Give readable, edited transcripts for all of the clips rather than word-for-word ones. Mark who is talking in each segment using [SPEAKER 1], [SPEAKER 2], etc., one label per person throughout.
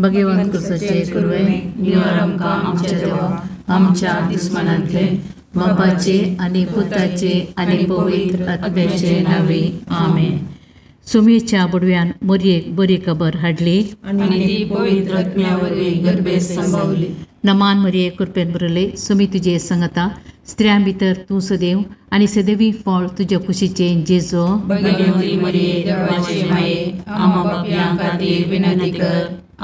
[SPEAKER 1] भगवंत कुसाचे कुरवे निवार आमकां आमच्या देवा आमच्या दुस्मनांतले बापाचे आनी पुताचे आनी पवित्र आत्म्याचे नांवे आमेन. सुमेच्या बुडव्यान मोरयेक बरी खबर हाडली
[SPEAKER 2] आनी ती पवित्र आत्म्या वरवीं गर्भेत संभावली.
[SPEAKER 1] नमान मरिये कृपेन भरले सुमी तुजे संगता स्त्रियां भितर तूं सदैव आनी सदैवी फळ तुज्या कुशीचें जेजो.
[SPEAKER 2] भगवती मरिये देवाचे माये आम्हा पापयां खातीर विनंती कर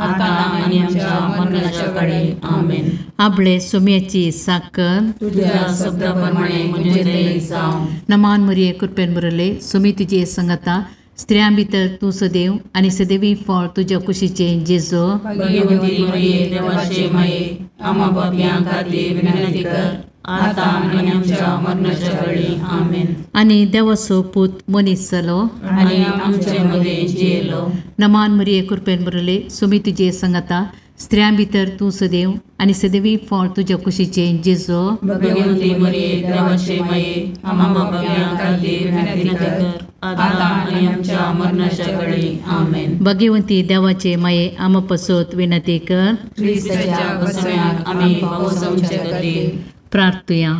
[SPEAKER 2] आतां आनी आमच्या मरणाच्या काळी आमेन.
[SPEAKER 1] आपले सुम्याची साकर
[SPEAKER 2] तुझ्या शब्दा प्रमाणे म्हजें जावं.
[SPEAKER 1] नमान मरिये कृपेन भरले सुमी तुजे संगता स्त्रियां भितर तूं सदैव आनी सदैवी फळ तुज्या कुशीचें जेजो.
[SPEAKER 2] भगवती मरिये देवाचे माये आम्हा पापयां खातीर विनंती कर आतां आनी आमच्या मरणाच्या काळी आमेन.
[SPEAKER 1] आनी देवाचो पूत मनीस जालो
[SPEAKER 2] आनी आमचे मदें जियेलो.
[SPEAKER 1] नमान मरिये कृपेन भरले सुमी तुजे संगता स्त्रियां भितर तूं सदैव आनी सदैवी फळ तुज्या कुशीचें जेजो.
[SPEAKER 2] भगवती मरिये देवाचे माये आम्हा पापयां खातीर विनंती कर आतां आनी आमच्या मरणाच्या काळी आमेन.
[SPEAKER 1] भगवंती देवाचे माये आम्हा पसत विनंती कर.
[SPEAKER 2] क्रिस्ताच्या बसव्याक आमी पावसाचे खातीर
[SPEAKER 1] प्रार्थुया.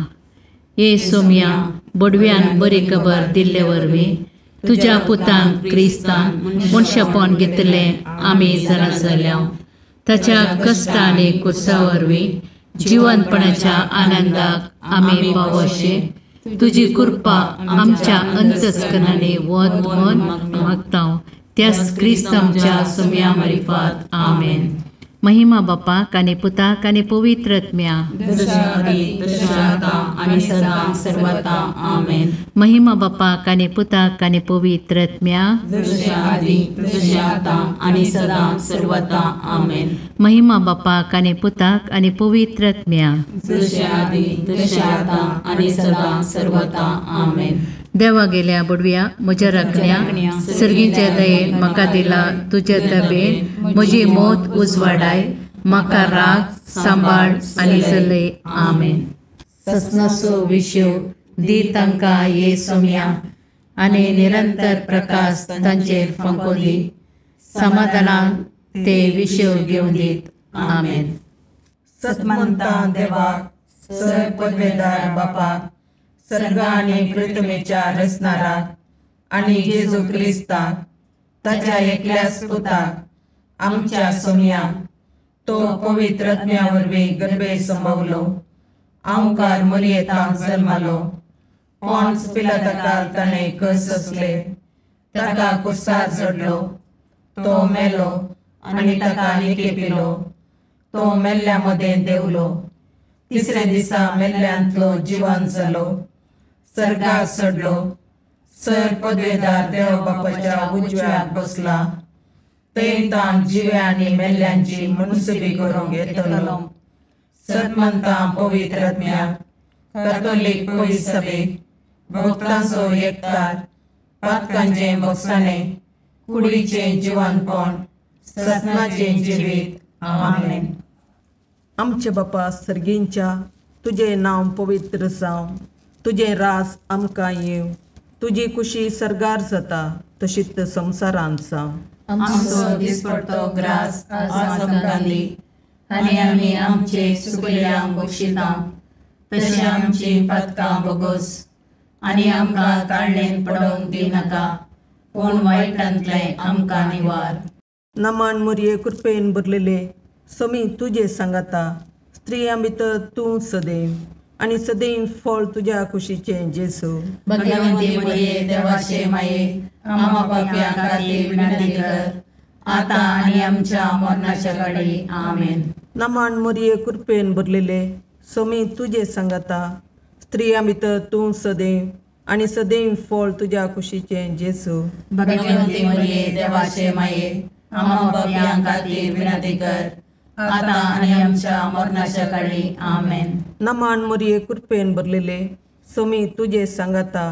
[SPEAKER 1] ये सोम्या बडव्यान बरी खबर दिल्ले वरवीं तुज्या पुतान क्रिस्तान मनशापण घेतलें आमी जाणा जाल्या. ताच्या कश्ट आनी कुर्सा वरवीं जिवनपणाच्या आनंदाक आमी पावोशे तुजी कृपा आमच्या अंतस्करणांनी वत म्हूण मागता त्याच क्रिस्त आमच्या सोम्या मारिफात आमेन. महिमा बापाक आनी पुताक आनी पवित्र आत्म्या. महिमा बापाक आनी पुताक आनी पवित्र आत्म्या. महिमा बापाक आनी पुताक आनी पवित्र आत्म्या. देवा गेल्या बुडव्या म्हज्या राखण्या सर्गीच्या दयेन म्हाका दिला तुज्या दबेन म्हजी मौत उजवाडाय म्हाका राग सांबाळ आनी चलय आमेन. ससनाचो विशय दी तांकां ये सोम्या आनी निरंतर प्रकाश तांचेर फांको दी समाधानान ते विशय घेवन दीत आमेन.
[SPEAKER 3] सतमंता देवाक सर पदवेदार बापाक सर्ग आनी पृथ्वीच्या रचणाराक आनी जेजू क्रिस्ताक ताच्या एकल्याच पुताक आमच्या सोम्याक तो पवित्र आत्म्या वरवीं गर्भे संभवलो आंवकार मरियेतांक जल्मालो पॉन्स पिलाताकाल ताणें कस सोंसले ताका कुर्सार चडलो तो मेलो आनी ताका निकेपिलो तो मेल्ल्या मदें देंवलो तिसऱ्या दिसा मेल्ल्यांतलो जिवन जालो सर्गाक चडलो सर पदवेदार देव बापाच्या उजव्याक बसला थंय ताण जिव्या आनी मेल्ल्यांची मनसुबी करूंक येतलो. सतमंता पवित्र आत्म्याक कॅथोलीक पवित्र सभेक भक्तांचो एकतार पातकांचें भोगसाणें कुडीचें जिवनपण ससनाचें जिवीत आमेन.
[SPEAKER 4] आमचे बापा सर्गींच्या तुजें नांव पवित्र जावं तुजें राज आमकां येवं तुजी कुशी सर्गार जाता तशीच संवसारांत जावं.
[SPEAKER 2] आमचो दिसपडतो ग्रास आज आमकां दी आनी आमी आमचे सुकल्यांक बक्षिता तशें आमची पातकां बोगोस आनी आमकां ताळणेन पडोवंक दिनाका पूण वायटांतलें आमकां निवार.
[SPEAKER 4] नमान मोरये कृपेन भरलेले समी तुजे सांगाता स्त्रियां भितर तूं सदैव आनी सदैव फळ तुज्या कुशीचें जेजू.
[SPEAKER 2] भगवंती मरिये देवाचे माये आम्हा पापयां खातीर विनंती कर आतां आनी आमच्या मरणाच्या काळी आमेन.
[SPEAKER 4] नमान मोरये कृपेन भरलेले समी तुजे सांगाता स्त्रियां भितर तूं सदैव आनी सदैव फळ तुज्या कुशीचें जेजू.
[SPEAKER 2] भगवंती मरिये देवाचे माये आम्हा पापयां खातीर विनंती कर आतां आनी आमच्या मरणाच्या काळी आमेन.
[SPEAKER 4] नमान मोरये कृपेन भरलेले समी तुजे सांगाता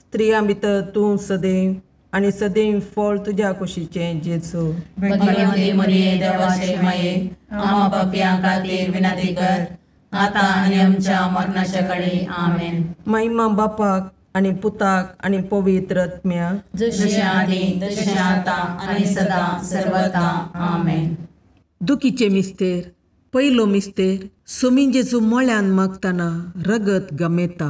[SPEAKER 4] स्त्रियां भितर तूं सदैव आनी सदैव फळ तुज्या कुशीचें जेजू.
[SPEAKER 2] भगवंती मरिये देवाचे माये आम्हा पापयां खातीर विनंती कर आतां आनी आमच्या मरणाच्या काळी आमेन.
[SPEAKER 4] महिमा बापाक आनी पुताक आनी पवित्र आत्म्याक
[SPEAKER 2] जशें आदी तशें आतां आनी सदां सर्वता आमेन.
[SPEAKER 4] दुखीचे मिस्तेर पयलो मिस्तेर सोमी जेजू मळ्यान मागतना रगत गमेता.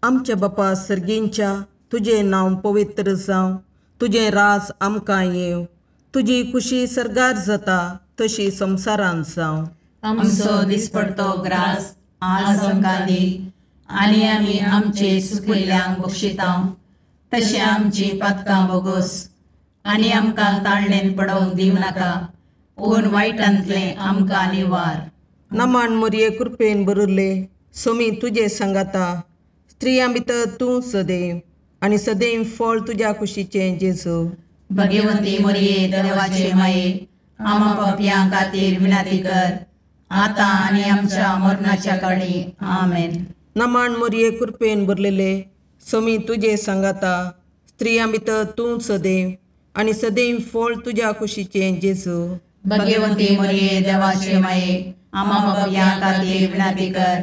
[SPEAKER 4] आमच्या बापा सर्गींच्या तुजें नांव पवित्र जावं, तुजें राज आमकां येवं, तुजी खुशी सर्गार जाता तशी संवसारांत जावं.
[SPEAKER 2] आमचो दिसपडतो ग्रास आज आमकां दी आनी आमी आमचे सुकिल्ल्यांक बक्षिता तशें आमची पातकां बोगोस आनी आमकां ताळणेन पडोवंक दिवं नाका पूण वायटांतलें आमकां निवार.
[SPEAKER 4] नमान मोरये कृपेन बरुल्ले सोमी तुजे सांगाता, स्त्रियां भितर तूं सदैव आनी सदैव फळ तुज्या कुशीचें जेजू.
[SPEAKER 2] भगवंती मोरये देवाचे माये आमा पापयां खातीर विनंती कर आतां आनी आमच्या मरणाच्या काळी. आमेन.
[SPEAKER 4] नमान मोरये कृपेन भरलेले सोमी तुजे सांगाता, स्त्रियां भितर तूं सदैव आनी सदैव फळ तुज्या कुशीचें जेजू.
[SPEAKER 2] भगवंती मोरये देवाचे माये आमा पापयां खातीर विनंती कर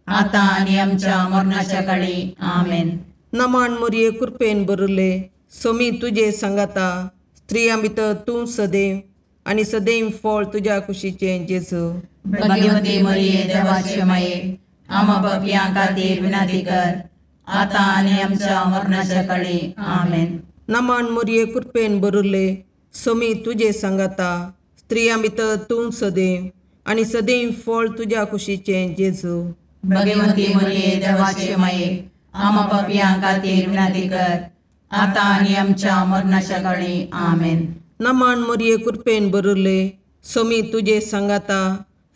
[SPEAKER 2] आतां आनी आमच्या मरणाच्या काळी. आमेन.
[SPEAKER 4] नमान मोरये कृपेन भरले सोमी तुजे सांगाता, स्त्रियां भितर तूं सदैव आनी सदैव फळ तुज्या कुशीचें जेजू.
[SPEAKER 2] भगवंती मोरये देवाचे माये आमा पापयां खातीर विनंती कर आतां आनी आमच्या मरणाच्या काळी. आमेन.
[SPEAKER 4] नमान मोरये कृपेन भरले सोमी तुजे सांगाता, स्त्रियां भितर तूं सदैव आनी सदैव फळ तुज्या कुशीचें जेजू.
[SPEAKER 2] भगवंती मोरये देवाचे माये आमा पापयां खातीर विनंती कर आतां आनी आमच्या मरणाच्या काळी. आमेन.
[SPEAKER 4] नमान मोरये कृपेन भरले सोमी तुजे सांगाता,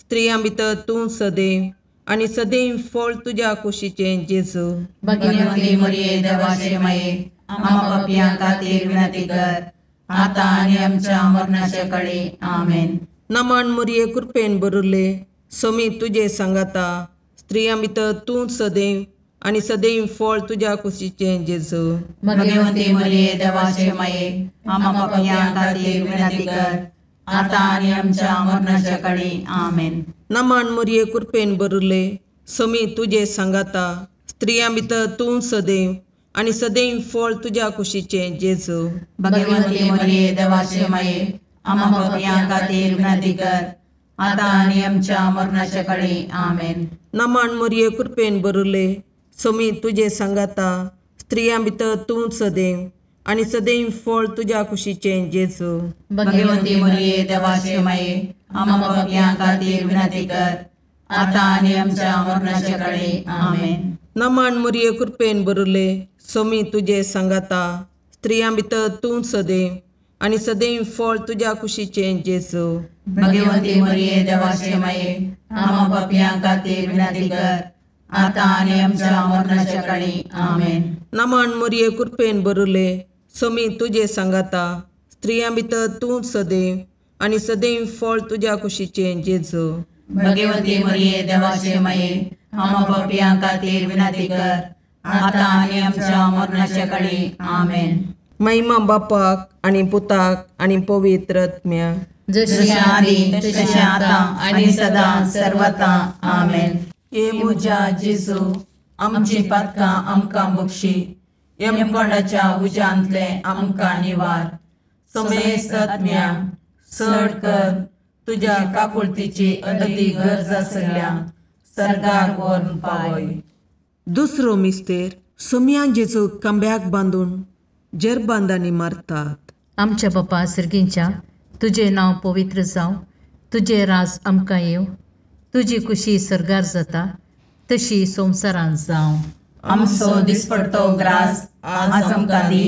[SPEAKER 4] स्त्रियां भितर तूं सदैव आनी सदैव फळ तुज्या कुशीचें जेजू.
[SPEAKER 2] भगवंती मोरये देवाचे माये आमा पापयां खातीर विनंती कर आतां आनी आमच्या मरणाच्या काळी. आमेन.
[SPEAKER 4] नमान मोरये कृपेन भरले सोमी तुजे सांगाता, स्त्रियां भितर तूं सदैव आनी सदैव फळ तुज्या कुशीचें जेजू.
[SPEAKER 2] भगवंती मोरये देवाचे माये आमा पापयां खातीर विनंती कर आतां आनी आमच्या मरणाच्या काळी. आमेन.
[SPEAKER 4] नमान मोरये कृपेन भरले सोमी तुजे सांगाता, स्त्रियां भितर तूं सदैव आनी सदैव फळ तुज्या कुशीचें जेजू.
[SPEAKER 2] भगवंती मोरये देवाचे माये आमा पापयां खातीर विनंती कर आतां आनी आमच्या मरणाच्या काळी. आमेन.
[SPEAKER 4] नमान मोरये कृपेन भरले सोमी तुजे सांगाता, स्त्रियां भितर तूं सदैव आनी सदैव फळ तुज्या कुशीचें जेजू.
[SPEAKER 2] भगवंती मोरये देवाचे माये आमा पापयां खातीर विनंती कर आतां आनी आमच्या मरणाच्या काळी. आमेन.
[SPEAKER 4] नमान मोरये कृपेन भरले सोमी तुजे सांगाता, स्त्रियां भितर तूं सदैव आनी सदैव फळ तुज्या कुशीचें जेजू.
[SPEAKER 2] भगवंती मोरये देवाचे माये आमा पापयां खातीर विनंती कर आतां आनी आमच्या मरणाच्या काळी. आमेन.
[SPEAKER 4] नमान मोरये कृपेन भरले सोमी तुजे सांगाता, स्त्रियां भितर तूं सदैव आनी सदैव फळ तुज्या कुशीचें जेजू.
[SPEAKER 2] भगवंती मोरये देवाचे माये आमा पापयां खातीर विनंती कर आतां आनी आमच्या मरणाच्या काळी. आमेन.
[SPEAKER 4] महिमा बापाक आनी पुताक आनी पवित्र आत्म्याक,
[SPEAKER 2] जशी आदी तशें आतां आनी सदां सर्वता. आमेन.
[SPEAKER 3] हे म्हज्या जेजू आमची पातकां आमकां बक्षी, यमकोंडाच्या उज्यांतलें आमकां निवार, समेस्त आत्म्या चड कर तुज्या काकुळतीची अदती गरज आसल्या सर्गाक व्हरून पावय.
[SPEAKER 4] दुसरो मिस्तेर सोमया जेजू खांब्याक बांदून जेरबांदांनी मारतात.
[SPEAKER 1] आमच्या बापा सर्गींच्या तुजें नांव पवित्र जावं, तुजें राज आमकां येवं, तुजी खुशी सर्गार जाता तशी संवसारांत जावं.
[SPEAKER 3] आमचो दिसपडतो ग्रास आज आमकां दी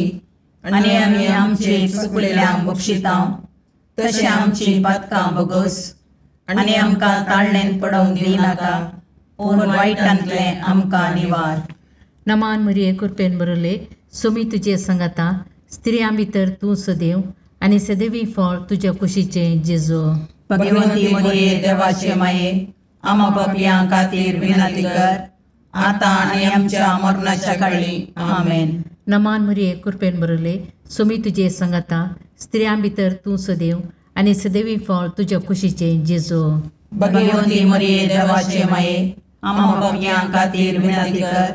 [SPEAKER 3] आनी आमी आमचे चुकलेल्यांक बक्षिता तशें आमची पातकां बगोस आनी आमकां ताळणेन पडोवंक दिनाका पूण वायटांतलें आमकां निवार.
[SPEAKER 1] नमान मरिये कृपेन बरले सोमी तुजे सांगाता, स्त्रियां भितर तूं सदैव आनी सदैवी फळ तुज्या कुशीचें जेजू.
[SPEAKER 3] भगवंती मरिये देवाचे माये आमा पापयां खातीर विनंती कर आतां आनी आमच्या मरणाच्या काळी. आमेन.
[SPEAKER 1] नमान मरिये कृपेन बरले सोमी तुजे सांगाता, स्त्रियां भितर तूं सदैव आनी सदैवी फळ तुज्या कुशीचें जेजू.
[SPEAKER 3] भगवंती मरिये देवाचे माये आमा पापयां खातीर विनंती कर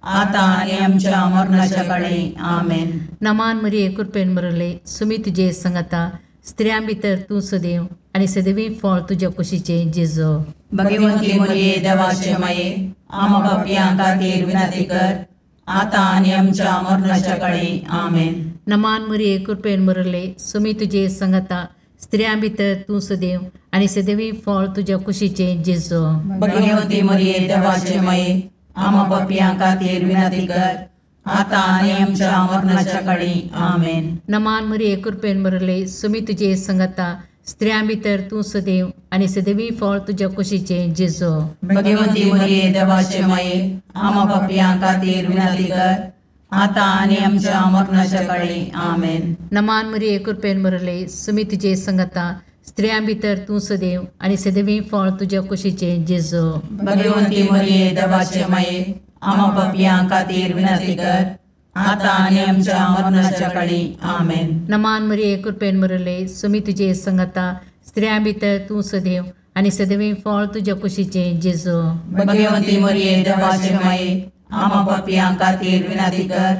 [SPEAKER 3] आतां आनी आमच्या मरणाच्या काळी. आमेन.
[SPEAKER 1] नमान मरिये कृपेन बरले सोमी तुजे सांगाता, स्त्रियां भितर तूं सदैव आनी सदैवी फळ तुज्या कुशीचें जेजू.
[SPEAKER 3] भगवंती मरिये देवाचे माये, आम्हा पापयां खातीर विनंती कर, आतां आनी आमच्या मरणाच्या काळी. आमेन.
[SPEAKER 1] नमान मरिये, कृपेन भरले, सुमी तुजे संगता, स्त्रियां भितर तूं सदैव आनी सदैवी फळ तुज्या कुशीचें जेजू.
[SPEAKER 3] भगवंती मरिये देवाचे माये, आम्हा पापयां खातीर विनंती कर, आतां आनी आमच्या मरणाच्या काळी. आमेन.
[SPEAKER 1] नमान मरिये, कृपेन भरले, सुमी तुजे संगता, स्त्रियां भितर तूं सदैव आनी सदैवी फळ तुज्या कुशीचें जेजू.
[SPEAKER 3] भगवंती मरिये देवाचे माये, आम्हा पापयां खातीर विनंती कर, आतां आनी आमच्या मरणाच्या काळी. आमेन.
[SPEAKER 1] नमान मरिये, कृपेन भरले, सुमी तुजे संगता, स्त्रियां भितर तूं सदैव आनी सदैवी फळ तुज्या कुशीचें जेजू.
[SPEAKER 3] भगवंती मरिये देवाचे माये, आम्हा पापयां खातीर विनंती कर, आतां आनी आमच्या मरणाच्या काळी. आमेन.
[SPEAKER 1] नमान मरिये, कृपेन भरले, सुमी तुजे संगता, स्त्रियां भितर तूं सदैव आनी सदैवी फळ तुज्या कुशीचें जेजू.
[SPEAKER 3] भगवंती मरिये देवाचे माये, आम्हा पापयां खातीर विनंती कर,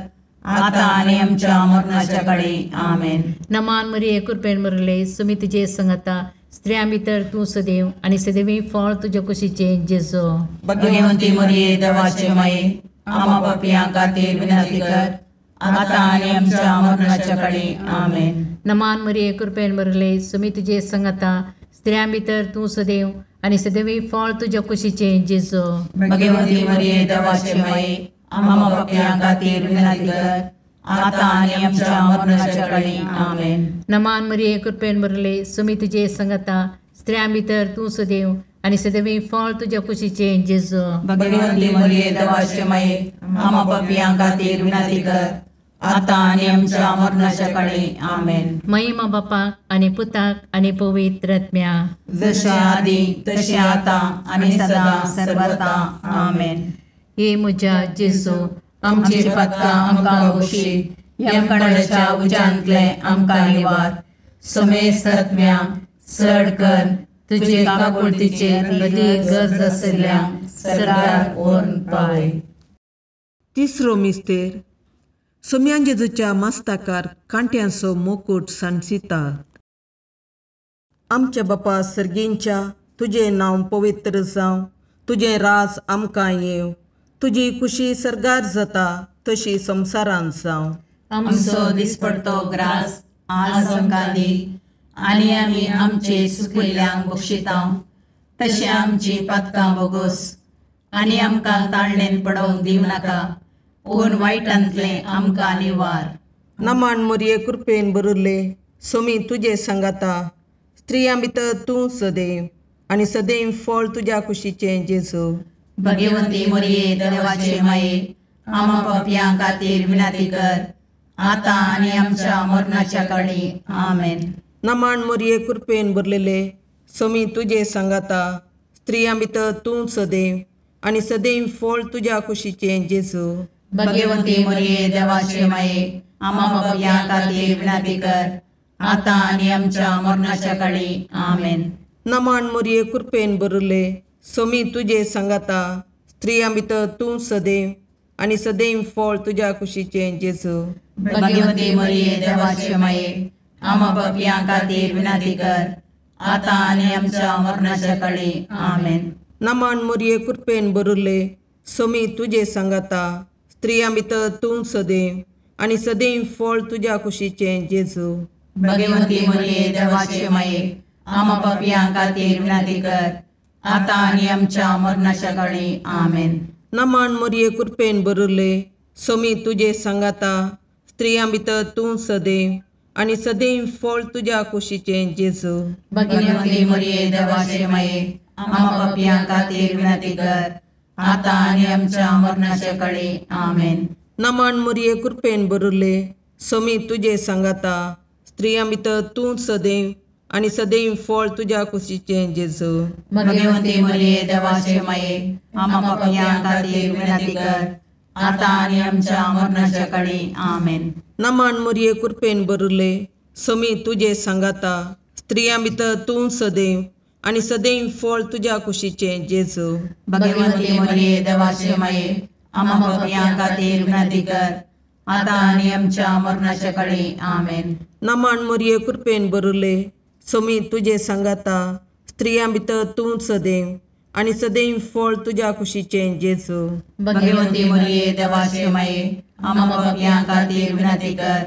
[SPEAKER 3] आतां आनी आमच्या मरणाच्या काळी. आमेन.
[SPEAKER 1] नमान मरिये, कृपेन भरले, सुमी तुजे संगता, स्त्रियां भितर तूं सदैव आनी सदैवी फळ तुज्या कुशीचें जेजू.
[SPEAKER 3] भगवंती मरिये देवाचे माये, आम्हा पापयां खातीर विनंती कर, आतां आनी आमच्या मरणाच्या काळी. आमेन.
[SPEAKER 1] नमान मरिये, कृपेन भरले, सुमी तुजे संगता, स्त्रियां भितर तूं सदैव आनी सदैवी फळ तुज्या कुशीचें जेजू.
[SPEAKER 3] भगवंती मरिये देवाचे माये, आम्हा पापयां खातीर विनंती कर, आतां आनी आमच्या मरणाच्या काळी. आमेन.
[SPEAKER 1] नमान मरिये, कृपेन भरले, सुमी तुजे संगता, स्त्रियां भितर तूं सदैव आनी सदैवी फळ तुज्या कुशीचें जेजू.
[SPEAKER 3] भगवंती मरिये देवाचे माये, आम्हा पापयां खातीर विनंती कर, आतां आनी आमच्या मरणाच्या काळी. आमेन.
[SPEAKER 1] महिमा बापाक आनी पुताक आनी पवित्र आत्म्या,
[SPEAKER 3] जशें आदी तशें आतां आनी सदां सर्वता. आमेन.
[SPEAKER 1] हे म्हज्या जेजू,
[SPEAKER 3] आमची पातकां आमकां बक्षी, यमकणाच्या उज्यांतले आमकां निवार, समेस्त आत्म्या चड कर तुजे काकुळतीचेर अदीक गरज आशिल्ल्या सरकार व्हरून पावय.
[SPEAKER 4] तिसरो मिस्तेर. सोम्यान जेजूच्या मस्ताकार कांट्यांचो मुकूट सांडसितात. आमच्या बापा सर्गींच्या, तुजें नांव पवित्र जावं, तुजें राज आमकां येवं, तुजी कुशी सर्गार जाता तशी संवसारांत जावं.
[SPEAKER 2] आमचो दिसपडतो ग्रास आज आमकां दी, आनी आमी आमचे सुकिल्ल्यांक बक्षिता तशें आमची पातकां बोगोस, आनी आमकां ताळणेन पडोवंक दिवं नाका, पूण वायटांतलें आमकां निवार.
[SPEAKER 4] नमान मरिये, कृपेन भरिल्ले, सोमी तुजे सांगाता, स्त्रियां भितर तूं सदैव आनी सदैव फळ तुज्या कुशीचें जेजू.
[SPEAKER 2] भगवंती मरिये देवाचे माये, आम्हा पापयां खातीर विनंती कर, आतां आनी आमच्या मरणाच्या काळी. आमेन.
[SPEAKER 4] नमान मरिये, कृपेन भरलेले, सोमी तुजे सांगाता, स्त्रियां भितर तूं सदैव आनी सदैव फळ तुज्या कुशीचें जेजू.
[SPEAKER 2] भगवंती मरिये देवाचे माये, आम्हा पापयां खातीर विनंती कर, आतां आनी आमच्या मरणाच्या काळी. आमेन.
[SPEAKER 4] नमान मरिये, कृपेन भरिल्ले, सोमी तुजे सांगाता, स्त्रियां भितर तूं सदैव आनी सदैव फळ तुज्या कुशीचें जेजू.
[SPEAKER 2] भगवंती मरिये देवाचे माये, आम्हा पापयां खातीर विनंती कर, आतां आनी आमच्या मरणाच्या काळी. आमेन.
[SPEAKER 4] नमान मरिये, कृपेन भरिल्ले, सोमी तुजे सांगाता, स्त्रियां भितर तूं सदैव आनी सदैव फळ तुज्या कुशीचें जेजू.
[SPEAKER 2] भगवंती मरिये देवाचे माये, आम्हा पापयां खातीर विनंती कर, आतां आनी आमच्या मरणाच्या काळी. आमेन.
[SPEAKER 4] नमान मरिये, कृपेन भरिल्ले, सोमी तुजे सांगाता, स्त्रियां भितर तूं सदैव आनी सदैव फळ तुज्या कुशीचें जेजू.
[SPEAKER 2] भगवंती मरिये देवाचे माये, आम्हा पापयां खातीर विनंती कर, आतां आनी आमच्या मरणाच्या काळी. आमेन.
[SPEAKER 4] नमान मरिये, कृपेन भरिल्ले, सोमी तुजे सांगाता, स्त्रियां भितर तूं सदैव आनी सदैव फळ तुज्या कुशीचें जेजू.
[SPEAKER 2] भगवंती मरिये देवाचे माये, आम्हा पापयां खातीर विनंती कर, आतां आनी आमच्या मरणाच्या काळी. आमेन.
[SPEAKER 4] नमान मरिये, कृपेन भरिल्ले, सोमी तुजे सांगाता, स्त्रियां भितर तूं सदैव आनी सदैव फळ तुज्या कुशीचें जेजू.
[SPEAKER 2] भगवंती मरिये देवाचे माये, आम्हा पापयां खातीर विनंती कर, आतां आनी आमच्या मरणाच्या काळी. आमेन.
[SPEAKER 4] नमन मरिये कृपेन भरिल्ले, स्वामी तुजे सांगाता, स्त्रियां भितर तूं सदैव आनी सदैव फळ तुज्या कुशीचें जेजू.
[SPEAKER 2] भगवंती मरिये देवाचे माये, आम्हा पापयां खातीर विनंती कर,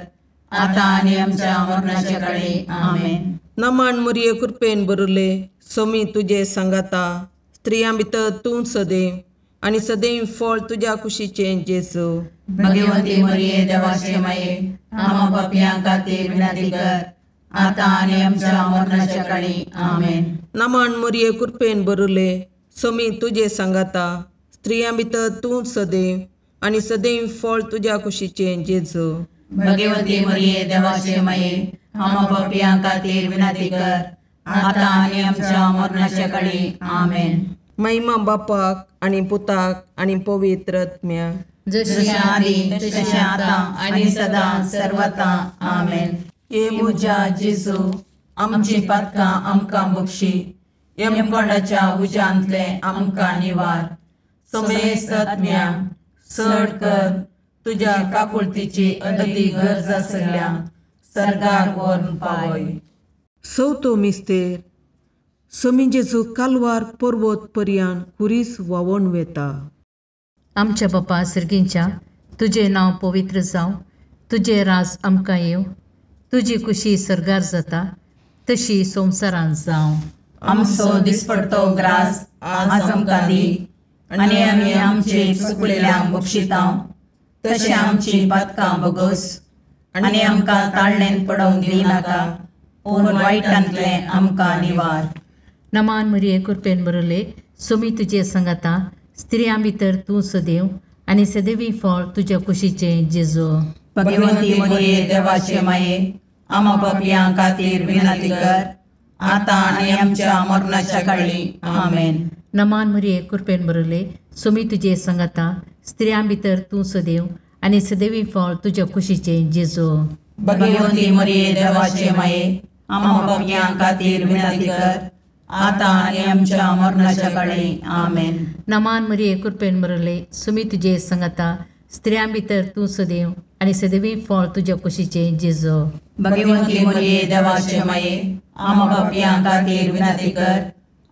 [SPEAKER 2] आतां आनी आमच्या मरणाच्या काळी. आमेन.
[SPEAKER 4] नमन मरिये कृपेन भरिल्ले, स्वामी तुजे सांगाता, स्त्रियां भितर तूं सदैव आनी सदैव फळ तुज्या कुशीचें जेजू.
[SPEAKER 2] भगवंती मरिये देवाचे माये, आम्हा पापयां खातीर विनंती कर, आतां आनी आमच्या मरणाच्या काळी. आमेन.
[SPEAKER 4] नमन मरिये कृपेन भरिल्ले, स्वामी तुजे सांगाता, स्त्रियां भितर तूं सदैव आनी सदैव फळ तुज्या कुशीचें जेजू.
[SPEAKER 2] भगवंती मरिये देवाचे माये, आम्हा पापयां खातीर विनंती कर, आतां आनी आमच्या मरणाच्या काळी. आमेन.
[SPEAKER 4] महिमा बापाक आनी पुताक आनी पवित्र आत्म्याक,
[SPEAKER 2] जशें आदी तशें आतां आनी सदां सर्वता. आमेन. हे म्हज्या जेजू, आमची पातकां आमकां बक्षी, यमकोंडाच्या उज्यांतले आमकां निवार, समेस्त आत्म्या चड कर तुज्या काकुळतीची अदती गरज आसल्या सर्गाक व्हरून पावय.
[SPEAKER 4] चवथो मिस्तेर. स्वामी जेजू कालवार पर्वत पर्यान खुरीस व्हांवून वेता.
[SPEAKER 1] आमच्या बापा सर्गींच्या, तुजें नांव पवित्र जावं, तुजें राज आमकां येवं, तुजी कुशी सर्गार जाता तशी संवसारांत जावं.
[SPEAKER 2] आमचो दिसपडतो ग्रास आज आमकां दी, आनी आमी आमचे चुकलेल्यांक बक्षितां तशें आमची पातकां बगस, आनी आमकां ताळणेन पडोवंक दिनाका, पूण वायटांतलें आमकां निवार.
[SPEAKER 1] नमान मरिये कृपेन भरिल्ले, स्वामी तुजे सांगाता, स्त्रियां भितर तूं सदैव आनी सदैवी फळ तुज्या कुशीचें जेजू.
[SPEAKER 2] भगवंती मरिये देवाचे माये, आम्हा पापयां खातीर विनंती कर, आतां आनी आमच्या मरणाच्या काळी. आमेन.
[SPEAKER 1] नमान मरिये कृपेन भरिल्ले, स्वामी तुजे सांगाता, स्त्रियां भितर तूं सदैव आनी सदैवी फळ तुज्या कुशीचें जेजू.
[SPEAKER 2] भगवंती मरिये देवाचे माये, आम्हा पापयां खातीर विनंती कर, आतां आनी आमच्या मरणाच्या काळी. आमेन.
[SPEAKER 1] नमान मरिये कृपेन भरिल्ले, स्वामी तुजे सांगाता, स्त्रियां भितर तूं सदैव आनी सदैवी फळ तुज्या कुशीचें जेजू.
[SPEAKER 2] भगवंती मरिये देवाचे माये, आम्हा पापयां खातीर विनंती कर,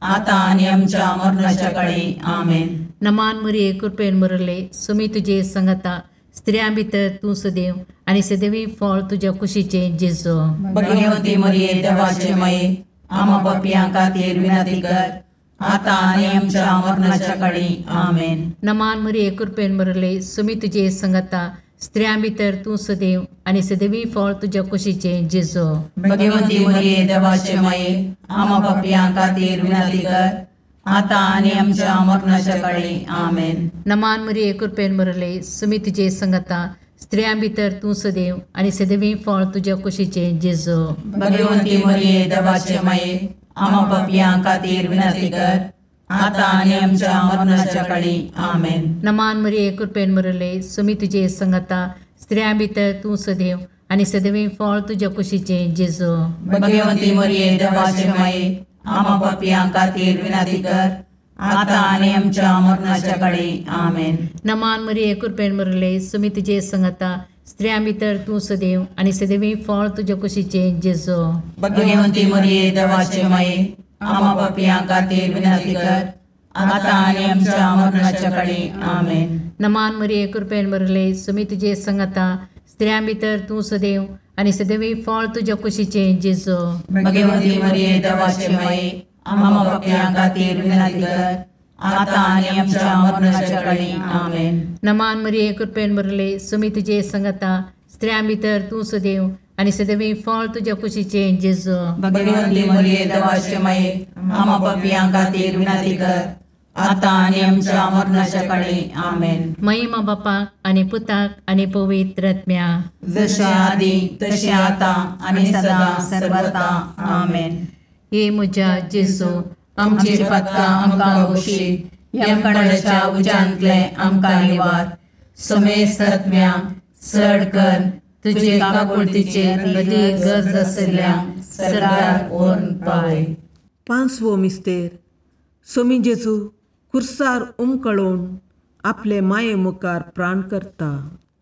[SPEAKER 2] आतां आनी आमच्या मरणाच्या काळी. आमेन.
[SPEAKER 1] नमान मरिये कृपेन भरिल्ले, स्वामी तुजे सांगाता, स्त्रियां भितर तूं सदैव आनी सदैवी फळ तुज्या कुशीचें जेजू.
[SPEAKER 2] भगवंती मरिये देवाचे माये, आम्हा पापयां खातीर विनंती कर, आतां आनी आमच्या मरणाच्या काळी. आमेन.
[SPEAKER 1] नमान मरिये कृपेन भरिल्ले, स्वामी तुजे सांगाता, स्त्रियां भितर तूं सदैव आनी सदैवी फळ तुज्या कुशीचें जेजू.
[SPEAKER 2] भगवंती मरिये देवाचे माये, आम्हा पापयां खातीर विनंती कर, आतां आनी आमच्या मरणाच्या काळी. आमेन.
[SPEAKER 1] नमान मरिये कृपेन भरिल्ले, स्वामी तुजे सांगाता, स्त्रियां भितर तूं सदैव आनी सदैवी फळ तुज्या कुशीचें जेजू.
[SPEAKER 2] भगवंती मरिये देवाचे माये, आम्हा पापयां खातीर विनंती कर, आतां आनी आमच्या मरणाच्या काळी. आमेन.
[SPEAKER 1] नमान मरिये कृपेन भरिल्ले, स्वामी तुजे सांगाता, स्त्रियां भितर तूं सदैव आनी सदैवी फळ तुज्या कुशीचें जेजू.
[SPEAKER 2] भगवंती मरिये देवाचे माये, आम्हा पापयां खातीर विनंती कर, आतां आनी आमच्या मरणाच्या काळी. आमेन.
[SPEAKER 1] नमान मरिये कृपेन भरिल्ले, स्वामी तुजे सांगाता, स्त्रियां भितर तूं सदैव आनी सदैवी फळ तुज्या कुशीचें जेजू.
[SPEAKER 2] भगवंती मरिये देवाचे माये, आम्हा पापयां खातीर विनंती कर, आतां आनी आमच्या मरणाच्या काळी. आमेन.
[SPEAKER 1] नमान मरिये कृपेन भरिल्ले, स्वामी तुजे सांगाता, स्त्रियां भितर तूं सदैव आनी सदैवी फळ तुज्या कुशीचें जेजू.
[SPEAKER 2] भगवंती मरिये देवाचे माये, आम्हा पापयां खातीर विनंती कर, आतां आनी आमच्या मरणाच्या काळी. आमेन.
[SPEAKER 1] नमान मरिये कृपेन भरिल्ले, स्वामी तुजे सांगाता, स्त्रियां भितर तूं सदैव आनी सदैवी फळ तुज्या कुशीचें जेजू.
[SPEAKER 2] भगवंती मरिये देवाचे माये, आम्हा पापयां खातीर विनंती कर, आतां आनी आमच्या मरणाच्या काळी. आमेन.
[SPEAKER 1] महिमा बापाक आनी पुताक आनी पवित्र आत्म्याक,
[SPEAKER 2] जशें आदी तशें आतां आनी सदां सर्वता. आमेन.
[SPEAKER 1] हे म्हज्या जेजू,
[SPEAKER 2] आमची पातकां आमकां बक्षी, यमकंडाच्या उज्यांतले आमकां निवार, समेस्त आत्म्या चड कर तुजे काकुळतीचेर अदीक गरज आशिल्ल्या सर्गाक व्हरून पावय.
[SPEAKER 4] पांचवो मिस्तेर. स्वामी जेजू खुर्सार उमकळून आपले माये मुखार प्राण करता.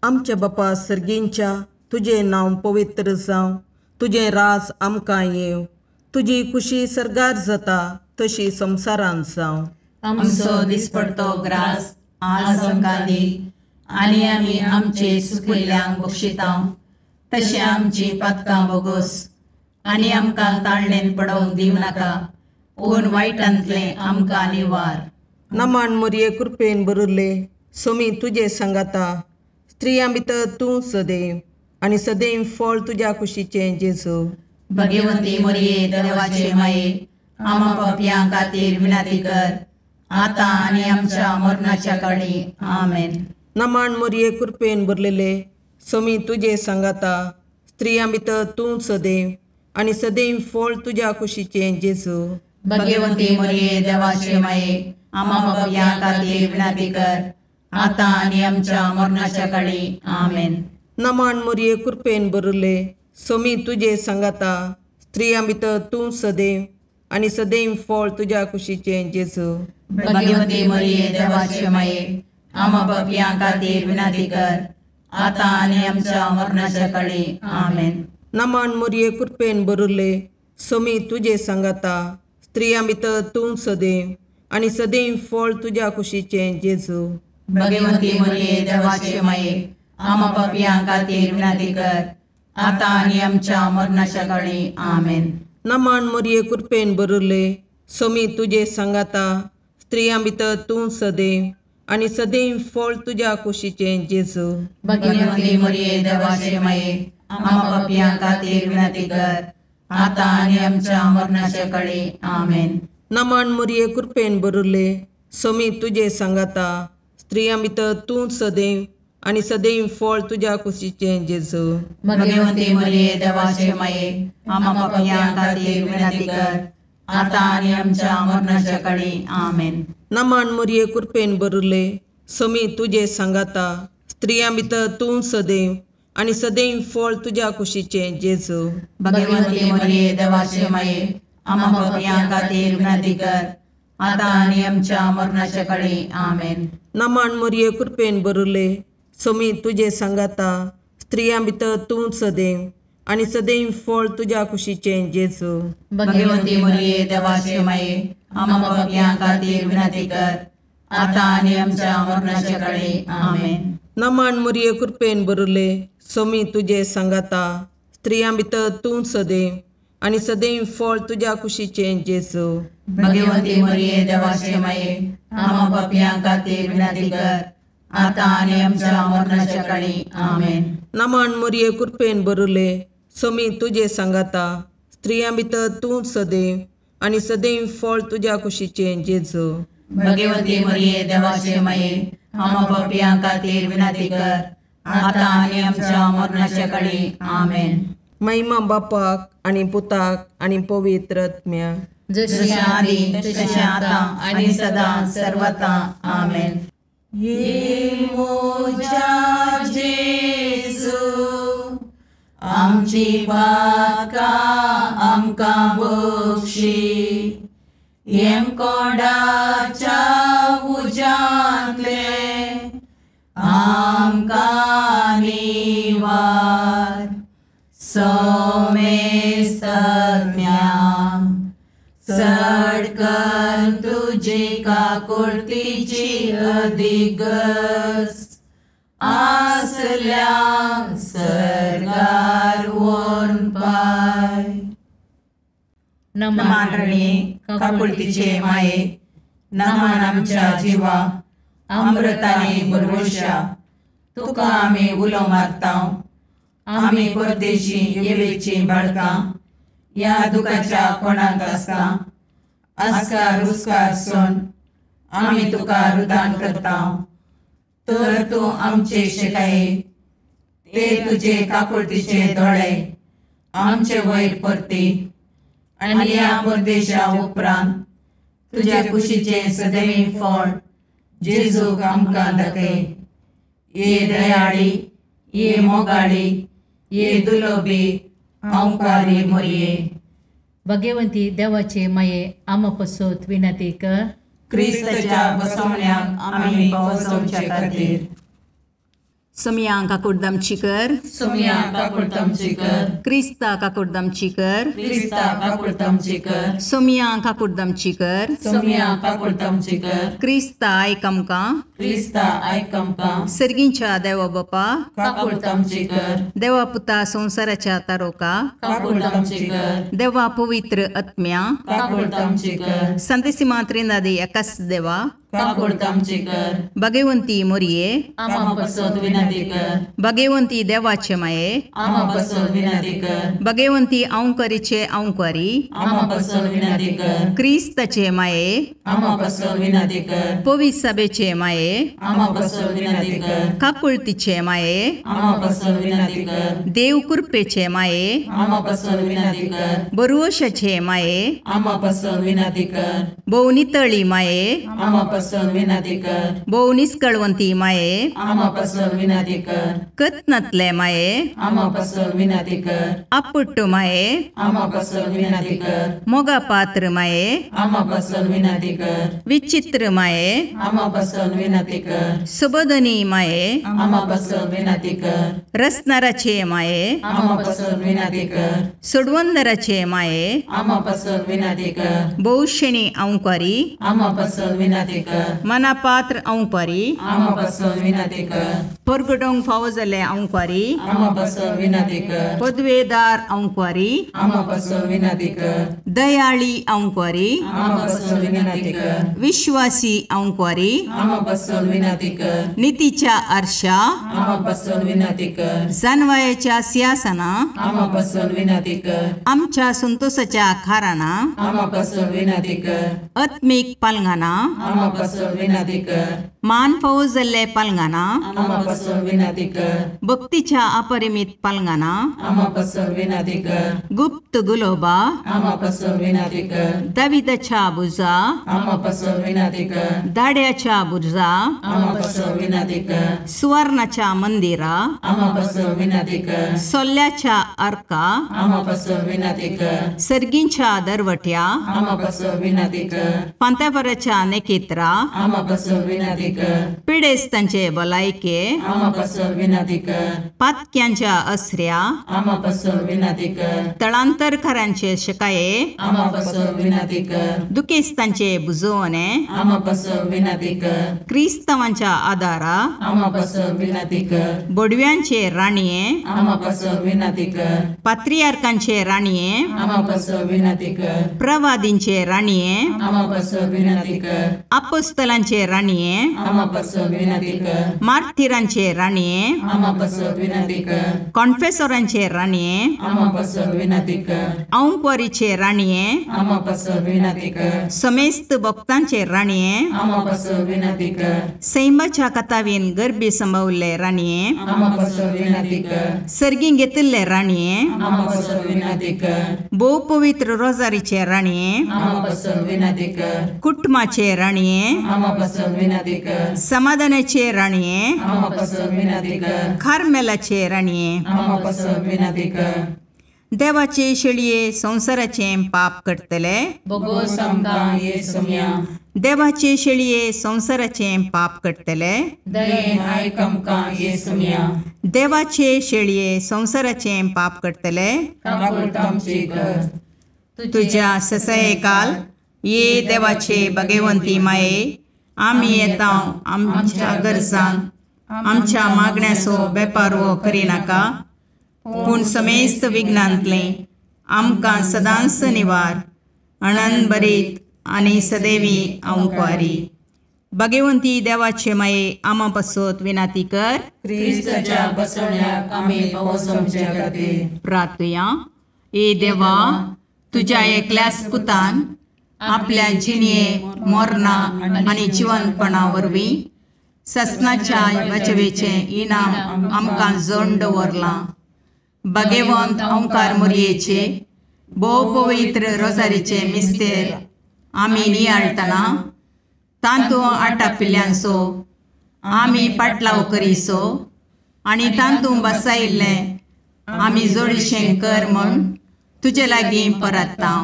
[SPEAKER 4] आमच्या बापा सर्गींच्या तुजें नांव पवित्र जावं, तुजें राज आमकां येवं, तुजी खुशी सर्गार जाता तशी संवसारांत जावं.
[SPEAKER 2] आमचो दिसपडतो ग्रास आज आमकां दी आनी आमी आमचे सुकिल्ल्यांक बक्षिता तशें आमची पातकां बोगोस आनी आमकां ताळणेन पडोवंक दिवं नाका पूण वायटांतलें आमकां निवार.
[SPEAKER 4] नमान मोरये कृपेन बरुल्ले सोमी तुजे सांगाता, स्त्रियां भितर तूं सदैव आनी सदैव फळ तुज्या कुशीचें जेजू.
[SPEAKER 2] भगवंती मोरये देवाचे माये आमा पापयां खातीर विनंती कर आतां आनी आमच्या मरणाच्या काळी. आमेन.
[SPEAKER 4] नमान मोरये कृपेन भरलेले सोमी तुजे सांगाता, स्त्रियां भितर तूं सदैव आनी सदैव फळ तुज्या कुशीचें जेजू.
[SPEAKER 2] भगवंती मोरये देवाचे माये आमा पापयां खातीर विनंती कर आतां आनी आमच्या मरणाच्या काळी. आमेन.
[SPEAKER 4] नमान मोरये कृपेन भरले सोमी तुजे सांगाता, स्त्रियां भितर तूं सदैव आनी सदैव फळ तुज्या कुशीचें जेजू.
[SPEAKER 2] भगवंती मोरये देवाचे माये आमा पापयां खातीर विनंती कर आतां आनी आमच्या मरणाच्या काळी. आमेन.
[SPEAKER 4] नमान मोरये कृपेन भरले सोमी तुजे सांगाता, स्त्रियां भितर तूं सदैव आनी सदैव फळ तुज्या कुशीचें जेजू.
[SPEAKER 2] भगवंती मोरये देवाचे माये आमा पापयां खातीर विनंती कर आतां आनी आमच्या मरणाच्या काळी. आमेन.
[SPEAKER 4] नमान मोरये कृपेन भरले सोमी तुजे सांगाता, स्त्रियां भितर तूं सदैव आनी सदैव फळ तुज्या कुशीचें जेजू.
[SPEAKER 2] भगवंती मोरये देवाचे माये आमा पापयां खातीर विनंती कर आतां आनी आमच्या मरणाच्या काळी. आमेन.
[SPEAKER 4] नमान मोरये कृपेन भरले सोमी तुजे सांगाता, स्त्रियां भितर तूं सदैव आनी सदैव फळ तुज्या कुशीचें जेजू.
[SPEAKER 2] भगवंती मोरये देवाचे माये आमा पापयां खातीर विनंती कर आतां आनी आमच्या मरणाच्या काळी. आमेन.
[SPEAKER 4] नमान मोरये कृपेन भरले सोमी तुजे सांगाता, स्त्रियां भितर तूं सदैव आनी सदैव फळ तुज्या कुशीचें जेजू.
[SPEAKER 2] भगवंती मोरये देवाचे माये आमा पापयां खातीर विनंती कर आतां आनी आमच्या मरणाच्या काळी. आमेन.
[SPEAKER 4] नमान मोरये कृपेन भरले सोमी तुजे सांगाता, स्त्रियां भितर तूं सदैव आनी सदैव फळ तुज्या कुशीचें जेजू.
[SPEAKER 2] भगवंती मोरये देवाचे माये आमा पापयां खातीर विनंती कर आतां आनी आमच्या मरणाच्या काळी. आमेन.
[SPEAKER 4] नमान मोरये कृपेन भरले सोमी तुजे सांगाता, स्त्रियां भितर तूं सदैव आनी सदैव फळ तुज्या कुशीचें जेजू.
[SPEAKER 2] भगवंती मोरये देवाचे माये आमा पापयां खातीर विनंती कर आतां आनी आमच्या मरणाच्या काळी. आमेन.
[SPEAKER 4] नमान मोरये कृपेन भरले सोमी तुजे सांगाता, स्त्रियां भितर तूं सदैव आनी सदैव फळ तुज्या कुशीचें जेजू.
[SPEAKER 2] भगवंती मोरये देवाचे माये आमा पापयां खातीर विनंती कर आतां आनी आमच्या मरणाच्या काळी. आमेन.
[SPEAKER 4] महिमा बापाक आनी पुताक आनी पवित्र आत्म्याक,
[SPEAKER 2] जशी आदी तशें आतां आनी सदां सर्वता. आमेन. ये मोजा जेजू आमची पातकां आमकां बक्षी, येमकोंडाच्या उज्यांतले आमकां निवार. सोमेस्तज्ञा चड कर तुजी काकुळतीची अधिगस आसल्या सर्गार व्हरून पाय. नमान रणी काकुळतीचे माये, नमान आमच्या जिवा अमृताने भरवशा, तुका आमी उलो मारता. आमी परदेशी येवेची बाळकां ह्या दुखाच्या कोणाक आसता आस्कार उस्कार सोन आमी तुका रुदान करता. तर तूं आमचे शिकाये ते तुजे काकुळतीचे दोळे आमचे वयर परती आनी ह्या परदेशा उपरांत तुज्या कुशीचें सदैव फळ जेजूक आमकां दाखय. ये दयाळी, ये मोगाळी, ये दुलोबी अंकारी मोरये.
[SPEAKER 1] भगवंती देवाचे माये आमा पसोत विनंती कर.
[SPEAKER 2] क्रिस्ताच्या बसवण्याक आमी पावसोवचे खातीर.
[SPEAKER 3] सोमया काकुडदामची कर,
[SPEAKER 2] सोमया काकुडदामची कर,
[SPEAKER 3] क्रिस्ता काकुडदामची कर,
[SPEAKER 2] क्रिस्ता काकुडदामची कर,
[SPEAKER 3] सोमया काकुडदामची कर,
[SPEAKER 2] सोमया काकुडदामची कर,
[SPEAKER 3] क्रिस्ता आयक आमकां,
[SPEAKER 2] क्रिस्ता आयक आमकां,
[SPEAKER 3] सर्गींच्या देवा बापा
[SPEAKER 2] काकुडदामची कर,
[SPEAKER 3] देवा पुता संवसाराच्या तारोका
[SPEAKER 2] काकुडदामची कर,
[SPEAKER 3] देवा पवित्र आत्म्या
[SPEAKER 2] काकुडदामची कर,
[SPEAKER 3] संतेसिमा त्रिनादी एकाच देवा
[SPEAKER 2] काकुडदामची कर,
[SPEAKER 3] भगवंती मोरये
[SPEAKER 2] आमा पसत विनंती कर,
[SPEAKER 3] भगवंती देवाचे माये
[SPEAKER 2] आमा पसत विनंती कर,
[SPEAKER 3] भगवंती औंकरीचे औंकरी
[SPEAKER 2] आमा पसत विनंती कर,
[SPEAKER 3] क्रिस्ताचे माये
[SPEAKER 2] आमा पसत विनंती कर,
[SPEAKER 3] पवित्र सभेचे माये
[SPEAKER 2] आमा पसत विनंती कर,
[SPEAKER 3] काकुळतीचे माये
[SPEAKER 2] आमा पसत विनंती कर,
[SPEAKER 3] देव कृपेचे माये
[SPEAKER 2] आमा पसत विनंती कर,
[SPEAKER 3] बरुवशाचे माये
[SPEAKER 2] आमा पसत विनंती कर,
[SPEAKER 3] भोवनितळी माये
[SPEAKER 2] आमा पसत विनंती कर,
[SPEAKER 3] भोव निस्कळवंती माये
[SPEAKER 2] आमा पसत विनंती कर,
[SPEAKER 3] कत्नातले माये
[SPEAKER 2] आमा पसत विनंती कर,
[SPEAKER 3] आपुट्ट माये
[SPEAKER 2] आमा पसत विनंती कर,
[SPEAKER 3] मोगा पात्र माये
[SPEAKER 2] आमा पसत विनंती कर,
[SPEAKER 3] विचित्र माये
[SPEAKER 2] आमा पसत विनंती कर,
[SPEAKER 3] सुबोधनी माये
[SPEAKER 2] आमा पसत विनंती कर,
[SPEAKER 3] रसनाराचे माये
[SPEAKER 2] आमा पसत विनंती कर,
[SPEAKER 3] सोडवंदराचे माये
[SPEAKER 2] आमा पसत विनंती कर,
[SPEAKER 3] भोवशेणी औंकारी
[SPEAKER 2] आमा पसत विनंती कर,
[SPEAKER 3] मनापात्र औंकारी
[SPEAKER 2] आमा पसत विनंती कर,
[SPEAKER 3] परगटोंक फावो जाल्ले औंकारी
[SPEAKER 2] आमा पसत विनंती कर,
[SPEAKER 3] पदवेदार औंकारी
[SPEAKER 2] आमा पसत विनंती कर,
[SPEAKER 3] दयाळी औंकारी
[SPEAKER 2] आमा पसत विनंती कर,
[SPEAKER 3] विश्वासी औंकारी
[SPEAKER 2] आमा पसत विनंती कर,
[SPEAKER 3] नितीच्या आरशा
[SPEAKER 2] आमा पसत विनंती कर,
[SPEAKER 3] जानवायाच्या सिंहासना
[SPEAKER 2] आमा पसत विनंती कर,
[SPEAKER 3] आमच्या संतोषाच्या खाराना
[SPEAKER 2] आमा पसत विनंती कर,
[SPEAKER 3] आत्मीक पालंगाना
[SPEAKER 2] आमा पसत विनंती कर,
[SPEAKER 3] मान फावो जाल्ले पालंगाना
[SPEAKER 2] आमा पसत विनंती कर,
[SPEAKER 3] भक्तीच्या अपरिमित पालंगाना
[SPEAKER 2] आमा पसत विनंती कर,
[SPEAKER 3] गुप्त गुलोबा
[SPEAKER 2] आमा पसत विनंती कर,
[SPEAKER 3] दाविदाच्या बुजा
[SPEAKER 2] आमा पसत विनंती कर,
[SPEAKER 3] दाड्याच्या बुर्जा
[SPEAKER 2] आमा पसत विनंती कर,
[SPEAKER 3] सुवर्णाच्या मंदिरा
[SPEAKER 2] आमा पसत विनंती कर,
[SPEAKER 3] सोल्ल्याच्या अर्का
[SPEAKER 2] आमा पसत विनंती कर,
[SPEAKER 3] सर्गींच्या दरवट्या
[SPEAKER 2] आमा पसत विनंती कर,
[SPEAKER 3] पांतापराच्या नेकेत्रा
[SPEAKER 2] आमा पसत विनंती कर,
[SPEAKER 3] पिडेस्तांचे भलायके
[SPEAKER 2] आमा पसत विनंती कर,
[SPEAKER 3] पातक्यांच्या असऱ्या
[SPEAKER 2] आमा पसत विनंती कर,
[SPEAKER 3] तळांतरकारांचे शकाये
[SPEAKER 2] आमा पसत विनंती कर,
[SPEAKER 3] दुखेस्तांचे बुजवणे
[SPEAKER 2] आमा पसत विनंती कर,
[SPEAKER 3] क्रिस्तावांच्या आदारा
[SPEAKER 2] आमा पसत विनंती कर,
[SPEAKER 3] बोडव्यांचे राणये
[SPEAKER 2] आमा पसत विनंती कर,
[SPEAKER 3] पात्रियार्कांचे राणये
[SPEAKER 2] आमा पसत विनंती कर,
[SPEAKER 3] प्रवादींचे राणये
[SPEAKER 2] आमा पसत विनंती कर,
[SPEAKER 3] अपोस्तलांचे राणये
[SPEAKER 2] आमा पसत विनंती कर,
[SPEAKER 3] मार्थिरांचे राणये
[SPEAKER 2] आमा पसत विनंती कर,
[SPEAKER 3] कॉन्फेसोरांचे राणये
[SPEAKER 2] आमा पसत विनंती कर,
[SPEAKER 3] औंकवारीचे राणये
[SPEAKER 2] आमा पसत विनंती कर,
[SPEAKER 3] समेस्त भक्तांचे राणये
[SPEAKER 2] आमा पसत विनंती कर,
[SPEAKER 3] सैमाच्या कथावीन गर्भी संभवल्ले राणये
[SPEAKER 2] आमा पसत विनंती कर,
[SPEAKER 3] सर्गीं घेतिल्ले राणये
[SPEAKER 2] आमा पसत विनंती कर,
[SPEAKER 3] भोव पवित्र रोजारीचे राणये
[SPEAKER 2] आमा पसत विनंती कर,
[SPEAKER 3] कुटुंबाचे राणये
[SPEAKER 2] आमा पसत विनंती कर,
[SPEAKER 3] समाधानाचे राणये
[SPEAKER 2] आमा पसत विनंती कर,
[SPEAKER 3] कार्मेलाचे राणये
[SPEAKER 2] आमा पसत विनंती कर,
[SPEAKER 3] देवाचे शेळये संवसाराचे पाप करतले
[SPEAKER 2] बोगोस आमकां ये सोम्या,
[SPEAKER 3] देवाचे शेळये संवसाराचे पाप करतले
[SPEAKER 2] दयेन आयक आमकां ये सोम्या,
[SPEAKER 3] देवाचे शेळये संवसाराचे पाप करतले
[SPEAKER 2] काकुळट आमची कर,
[SPEAKER 3] तुझ्या ससयकाल ये देवाचे भगवंती माये आमी येता आमच्या गरजांक आमच्या मागण्याचो बेपारवो करिनाका पूण समेस्त विघ्नांतलें आमकां सदांच निवार अणनभरीत आनी सदैवी औंकवारी. भगवंती देवाचे माये आमा पासत विनाती कर.
[SPEAKER 2] क्रिस्ताच्या बसवण्याक आमी पावस आमच्या खातीर
[SPEAKER 3] प्रार्थुया. ए देवा, तुज्या एकल्याच पुतान आपल्या जिणये मरणा आनी जिवनपणा वरवीं ससनाच्या वाचवेचें इनाम आमकां जण दवरलां. भगवंत ओंकार मोरयेचे भोव पवित्र रोजारीचे मिस्तेर आमी नियाळटना तांतू आटापिल्ल्यांचो आमी पाटलाव करीसो आनी तांतू बसायिल्लें आमी जोडीशें कर म्हूण तुजे लागीं परत्ता.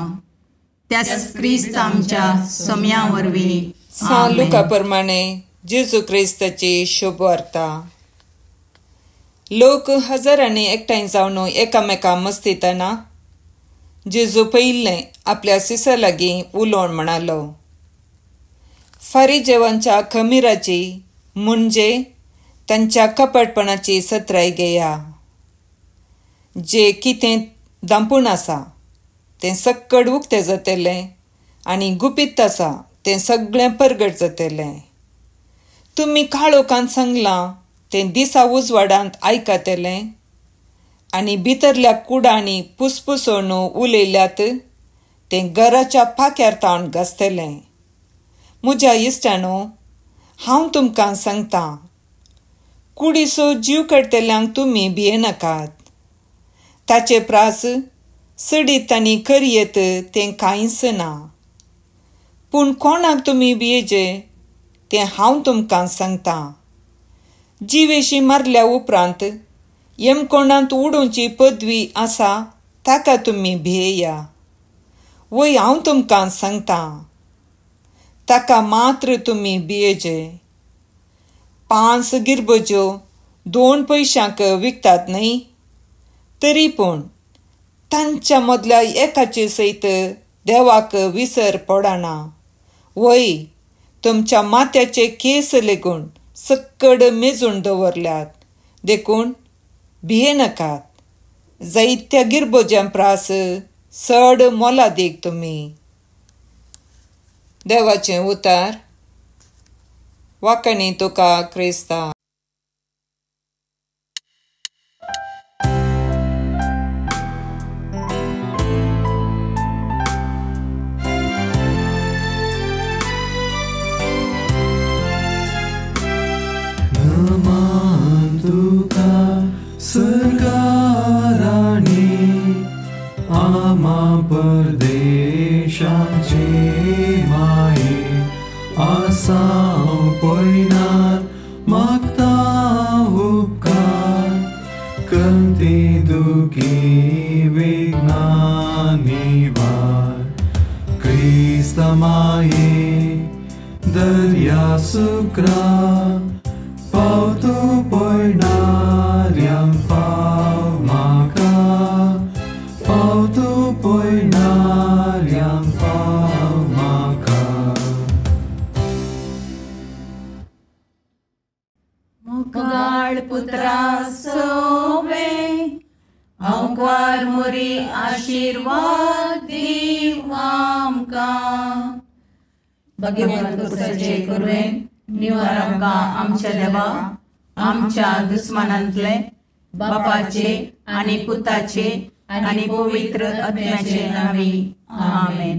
[SPEAKER 3] त्याच क्रिस्त आमच्या सोम्या वरवीं.
[SPEAKER 5] सान लुका प्रमाणे जेजू क्रिस्ताची शुभ वार्ता. लोक हजारांनी एकठांय जावन एकामेका मस्तितना जेजू पयिल्लें आपल्या सिसा लागीं उलोवन म्हणालो, फारिजेवांच्या खमिराची म्हणजे तांच्या कपटपणाची सत्राय घेया. जे कितें दांपून आसा तें सक्कड उक्तें जातलें आनी गुपीत आसा तें सगळें परगट जातलें. तुमी काळोखांत सांगलां तें दिसा उजवाडांत आयकतलें आनी भितरल्या कुडांनी पुसपुसोवन उलयल्यात तें घराच्या पाक्यार तावन घासतलें. म्हज्या इश्टांनो, हांव तुमकां सांगतां, कुडीचो जीव काडटल्यांक तुमी भियेनाकात. ताचे प्रास सडीत आनी करयेत तें कांयच ना. पूण कोणाक तुमी भियेजे तें हांव तुमकां सांगतां. जिवेशी मारल्या उपरांत यमकोणांत उडोवची पदवी आसा ताका तुमी भियेया. वय हांव तुमकां सांगतां, ताका मात्र तुमी भियेजे. 5 गिरबज्यो 2 पयशांक विकतात न्हय? तरी पूण तांच्या मदल्या एकाचे सयत देवाक विसर पडना. वय तुमच्या माथ्याचे केस लेगून सक्कड मेजून दवरल्यात. देखून भियेनाकात. जायत्या गिरबोज्यां प्रास चड मोलादीक तुमी. देवाचें उतार. वाकणी तुका क्रिस्ता.
[SPEAKER 6] सरकाराणी आमा परदेशाचे माये आसाव पयनार मागता उपकार कंती दुखी विघ्ना निवार क्रिस्त माये दर्या सुक्रा पावतो पयणाऱ्यांक पाव म्हाका पावतो पयणाऱ्यांक पाव म्हाका.
[SPEAKER 2] मुगाळ पुत्रा सोवे अंकार मोरी आशीर्वाद दीव आमकां.
[SPEAKER 3] भगवंत कुसाचे कुरवेन निवार आमकां आमच्या देवा आमच्या दुस्मानांतले बापाचे आनी पुताचे आनी पवित्र आत्म्याचे नांवी. आमेन.